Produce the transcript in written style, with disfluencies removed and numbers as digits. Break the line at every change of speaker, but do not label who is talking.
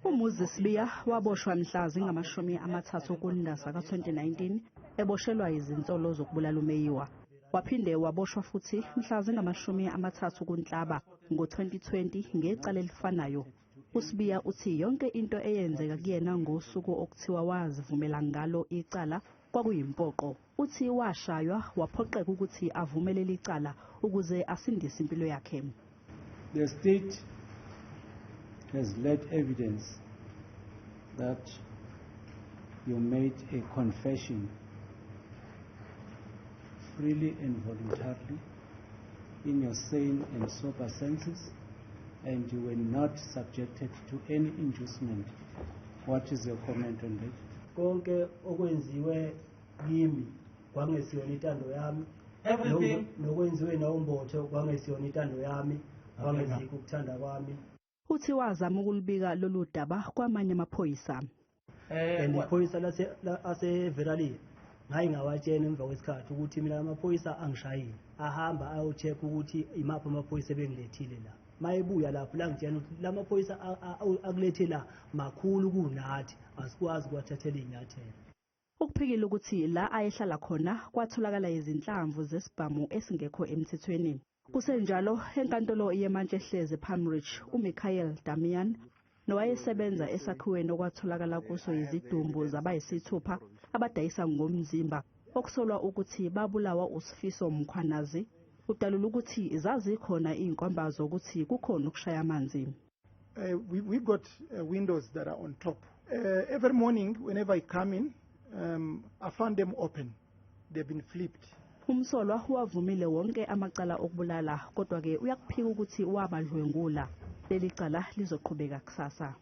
UMuzi Sibiya waboshwa mhla zingama-30 kuNdasa ka-2019 eboshelwa izinsolo zokubulala uMeyiwa. Waphinde waboshwa futhi mhla zingama-30 kuNhlaba ngo-2020 ngecala elifanayo. USibiya uthi yonke into eyenzeka kuyena ngosuku okuthiwa wazivumela ngalo icala kwakuyimpoqo. Uthi washaywa waphoqeka ukuthi avumele licala ukuze asindise impilo yakhe.
The state has led evidence that you made a confession freely and voluntarily in your sane and sober senses, and you were not subjected to any inducement. What is your comment on that?
Konke okwenziwe kimi kwangesiyona intando yami.
Everything.
Nokwenziwe nawuMbotho kwangesiyona intando yami, kwangesikho ukuthanda kwami.
Uthi wazama ukulubika lolu daba kwamanye amaphoyisa.
And iphoyisa aseVerali ngayi ngawatshena emva kwesikhathi ukuthi mina amaphoyisa angishayile, ahamba ayo-check ukuthi imaphi amaphoyisa ebengilethile la. Mayebuya lapho la ngitshena ukuthi la maphoyisa akulethe la makhulu kunathi, asikwazi ukuwathathela iy'nyathelo.
Ukuphikile ukuthi la ayehlala khona kwatholakala izinhlamvu zesibhamu esingekho emthethweni. Kusenjalo, enkantolo yemantshi ehlezi Palm Ridge, uMichael Damian nowayesebenza esakhiweni okwatholakala kuso izidumbu zabayisithupha abadayisa ngomzimba okusolwa ukuthi babulawa uSifiso Mkhwanazi, udalula ukuthi zazikhona iy'nkomba zokuthi kukhona ukushaya amanzi.
We got windows that are on top. Every morning, whenever I come in, I found them open. They've been flipped.
Umsolwa wavumile wonke amacala okubulala, kodwa-ke uyakuphika ukuthi wabadlwengula. Leli cala lizoqhubeka kusasa.